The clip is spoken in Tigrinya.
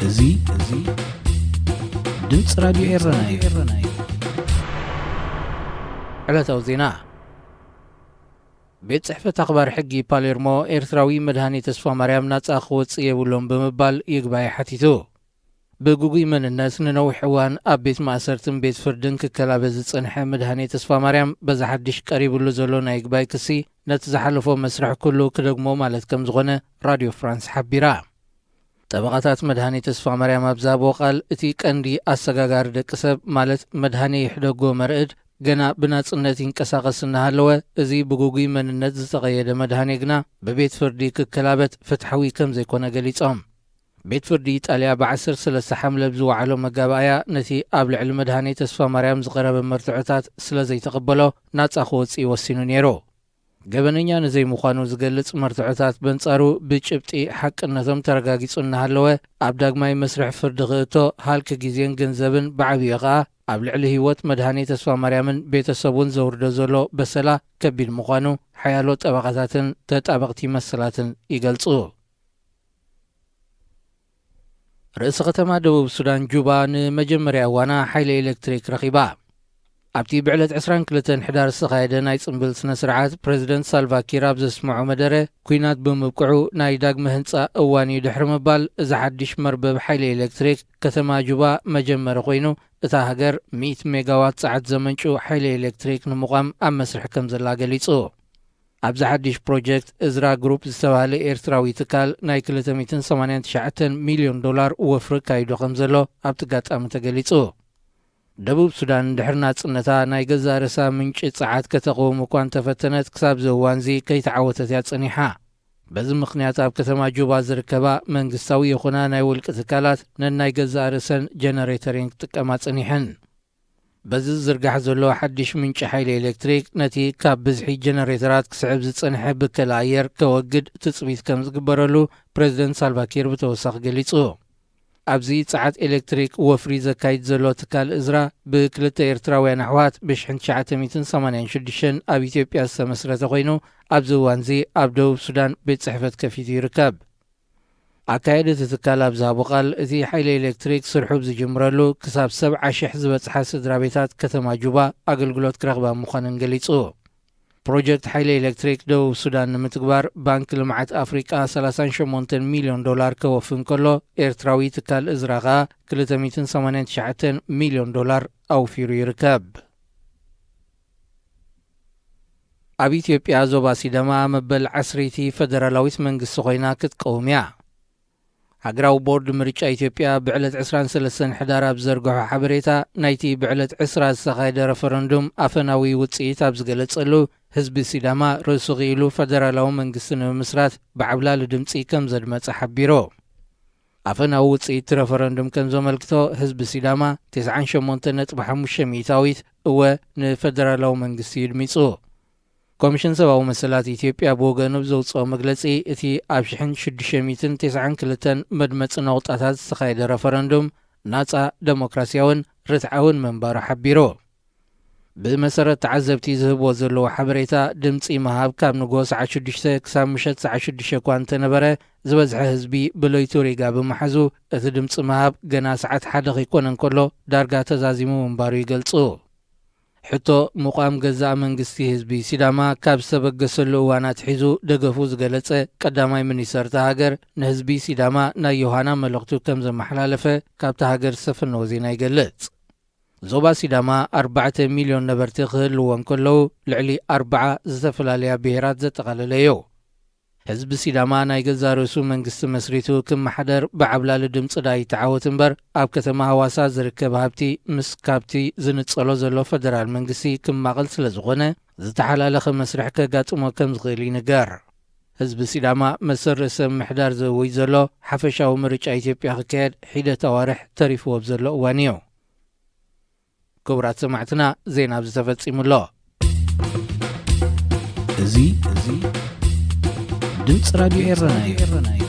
እዚ እዚ ድምፂ ራዲዮ ኤረና እዩ። ዕለታዊ ዜና። ቤት ጽሕፈት ኣኽባር ሕጊ ፓሌርሞ፣ ኤርትራዊ መድሃኔ ተስፋ ማርያም ናጻ ክወጽእ የብሉን ብምባል ይግባይ ሓቲቱ። ብግጉይ መንነት ንነዊሕ እዋን ኣብ ቤት ማእሰርትን ቤት ፍርድን ክከላበ ዝጸንሐ መድሃኔ ተስፋ ማርያም፣ በዚ ሓድሽ ቀሪብሉ ዘሎ ናይ ይግባይ ክሲ ነቲ ዝሓለፎ መስርሕ ኩሉ ክደግሞ ማለት ከም ዝኾነ ራዲዮ ፍራንስ ሓቢራ። ጠበቓታት መድሃኔ ተስፋ ማርያም ኣብ ዝሃብዎ ቃል፣ እቲ ቀንዲ ኣሰጋጋሪ ደቂ ሰብ፣ ማለት መድሃኔ ይሕደጎ መርእድ፣ ገና ብናጽነት ይንቀሳቐስ እናሃለወ፣ እዚ ብግጉይ መንነት ዝተቐየደ መድሃኔ ግና ብቤት ፍርዲ ክከላበት ፍትሓዊ ከም ዘይኮነ ገሊጾም። ቤት ፍርዲ ኢጣልያ ብ ዓሰርተ ሰለስተ ሓምለ ኣብ ዝወዓሎ መጋባእያ፣ ነቲ ኣብ ልዕሊ መድሃኔ ተስፋ ማርያም ዝቐረበ መርትዖታት ስለ ዘይተቐበሎ፣ ናጻ ክወጽእ ወሲኑ ነይሩ። ገበነኛ ንዘይምዃኑ ዝገልጽ መርትዖታት በንጻሩ ብጭብጢ ሓቅነቶም ተረጋጊጹ እናሃለወ፣ ኣብ ዳግማይ መስርሕ ፍርዲ ክእቶ ሃልኪ ግዜን ገንዘብን ብዓብዩ ኸኣ ኣብ ልዕሊ ህይወት መድሃኔ ተስፋ ማርያምን ቤተሰቡን ዘውርዶ ዘሎ በሰላ ከቢድ ምዃኑ ሓያሎ ጠበቓታትን ተጣበቕቲ መሰላትን ይገልጹ። ርእሰ ከተማ ደቡብ ሱዳን ጁባ ንመጀመርያ እዋና ሓይሊ ኤሌክትሪክ ረኺባ። ኣብቲ ብዕለት ዕስራን ክልተን ሕዳር ዝተኻየደ ናይ ጽምብል ስነ ስርዓት፣ ፕረዚደንት ሳልቫ ኪር ኣብ ዘስምዖ መደረ፣ ኲናት ብምብቅዑ ናይ ዳግመ ህንጻ እዋን እዩ ድሕሪ ምባል፣ እዚ ሓድሽ መርበብ ሓይሊ ኤሌክትሪክ ከተማ ጁባ መጀመሪ ኮይኑ፣ እታ ሃገር ሚእቲ ሜጋዋት ጸዓት ዘመንጩ ሓይሊ ኤሌክትሪክ ንምቋም ኣብ መስርሕ ከም ዘላ ገሊጹ። ኣብዚ ሓድሽ ፕሮጀክት፣ እዝራ ግሩፕ ዝተባህለ ኤርትራዊ ትካል ናይ ክልተ ሚእትን ሰማንያን ትሽዓተን ሚልዮን ዶላር ወፍሪ ኣካይዱ ከም ዘሎ ኣብቲ ኣጋጣሚ ተገሊጹ። ደቡብ ሱዳን ድሕሪ ናጽነታ ናይ ገዛእ ርእሳ ምንጪ ጸዓት ከተቕውም እኳ እንተፈተነት፣ ክሳብ እዚ እዋንዚ ከይተዓወተት እያ ጸኒሓ። በዚ ምኽንያት ኣብ ከተማ ጁባ ዝርከባ መንግስታዊ ይኹና ናይ ውልቂ ትካላት ነናይ ገዛእ ርእሰን ጀነሬተር እየን ክጥቀማ ጸኒሐን። በዚ ዝዝርጋሕ ዘሎ ሓድሽ ምንጪ ሓይሊ ኤሌክትሪክ፣ ነቲ ካብ ብዝሒ ጀነሬተራት ክስዕብ ዝጸንሐ ብከላ ኣየር ከወግድ ትጽቢት ከም ዝግበረሉ ፕረዚደንት ሳልቫ ኪር ብተወሳኺ ገሊጹ። ኣብዚ ጸዓት ኤሌክትሪክ ወፍሪ ዘካይድ ዘሎ ትካል እዝራ፣ ብክልተ ኤርትራውያን ኣሕዋት ብሽሕን ትሽዓተ ሚእትን ሰማንያን ሽዱሽተን ኣብ ኢትዮጵያ ዝተመስረተ ኮይኑ፣ ኣብዚ እዋንዚ ኣብ ደቡብ ሱዳን ቤት ጽሕፈት ከፊቱ ይርከብ። ኣካየዲ እቲ ትካል ኣብ ዝሃቦ ቃል፣ እቲ ሓይሊ ኤሌክትሪክ ስርሑ ብዝጅምረሉ፣ ክሳብ ሰብዓ ሽሕ ዝበጽሓ ስድራ ቤታት ከተማ ጁባ ኣገልግሎት ክረኽባ ምዃነን ገሊጹ። ፕሮጀክት ሓይሊ ኤሌክትሪክ ደቡብ ሱዳን ንምትግባር፣ ባንክ ልምዓት ኣፍሪቃ ሰላሳን ሸሞንተን ሚልዮን ዶላር ከወፊ እንከሎ፣ ኤርትራዊ ትካል እዝራ ኸኣ ክልተ ሚእትን ሰማንያን ትሽዓተን ሚልዮን ዶላር ኣውፊሩ ይርከብ። ኣብ ኢትዮጵያ፣ ዞባ ሲዳማ መበል ዓስረይቲ ፈደራላዊት መንግስቲ ኮይና ክትቀውም እያ። ሃገራዊ ቦርድ ምርጫ ኢትዮጵያ ብዕለት ዕስራን ሰለስተን ሕዳር ኣብ ዘርግሖ ሓበሬታ፣ ናይቲ ብዕለት ዕስራ ዝተኻየደ ረፈረንዱም ኣፈናዊ ውጽኢት ኣብ ዝገለጸሉ፣ ህዝቢ ሲዳማ ርእሱ ክኢሉ ፈደራላዊ መንግስቲ ንምምስራት ብዓብላሊ ድምጺ ከም ዘድመጸ ሓቢሩ። ኣፈናዊ ውጽኢት ረፈረንዱም ከም ዘመልክቶ፣ ህዝቢ ሲዳማ ተስዓን ሸሞንተን ነጥቢ ሓሙሽተ ሚእታዊት እወ ንፈደራላዊ መንግስቲ እዩ ድሚጹ። ኮሚሽን ሰብኣዊ መሰላት ኢትዮጵያ ብወገኑ ብዘውጽኦ መግለጺ፣ እቲ ኣብ ሽሕን ሽዱሽተ ሚእትን ተስዓን ክልተን መድመጺ ነቑጣታት ዝተኻየደ ረፈረንዱም ናጻ፣ ደሞክራስያውን ርትዓውን ምንባሩ ሓቢሩ። ብመሰረት ተዓዘብቲ ዝህብዎ ዘለዉ ሓበሬታ፣ ድምጺ ምሃብ ካብ ንግሆ ሰዓት ሽዱሽተ ክሳብ ምሸት ሰዓት ሽዱሽተ እኳ እንተነበረ፣ ዝበዝሐ ህዝቢ ብለይቱ ሪጋ ብምሓዙ፣ እቲ ድምጺ ምሃብ ገና ሰዓት ሓደ ከይኮነ እንከሎ ዳርጋ ተዛዚሙ ምንባሩ ይገልጹ። ሕቶ ምቋም ገዛእ መንግስቲ ህዝቢ ሲዳማ ካብ ዝተበገሰሉ እዋን ኣትሒዙ ደገፉ ዝገለጸ ቀዳማይ ሚኒስተር እታ ሃገር፣ ንህዝቢ ሲዳማ ናይ ዮሃና መልእኽቱ ከም ዘመሓላለፈ ካብታ ሃገር ዝተፈነወ ዜና ይገልጽ። ዞባ ሲዳማ ኣርባዕተ ሚልዮን ነበርቲ ክህልዎ እንከለዉ፣ ልዕሊ ኣርብዓ ዝተፈላለያ ብሄራት ዘጠቓለለ እዩ። ህዝቢ ሲዳማ ናይ ገዛእ ርእሱ መንግስቲ መስሪቱ ክመሓደር ብዓብላሊ ድምጺ ደኣ ይተዓወት እምበር፣ ኣብ ከተማ ሃዋሳ ዝርከብ ሃብቲ ምስ ካብቲ ዝንጸሎ ዘሎ ፈደራል መንግስቲ ክማቐል ስለ ዝኾነ፣ ዝተሓላለኸ መስርሕ ከጋጥሞ ከም ዝኽእል ይንገር። ህዝቢ ሲዳማ መሰል ርእሰ ምምሕዳር ዘእውጅ ዘሎ፣ ሓፈሻዊ ምርጫ ኢትዮጵያ ክካየድ ሒደት ኣዋርሕ ተሪፍዎ ኣብ ዘሎ እዋን እዩ። ክቡራት ሰማዕትና፣ ዜና ኣብዚ ተፈጺሙ ኣሎ። እዚ፣ እዚ ድምፂ ራዲዮ ኤረና እዩ።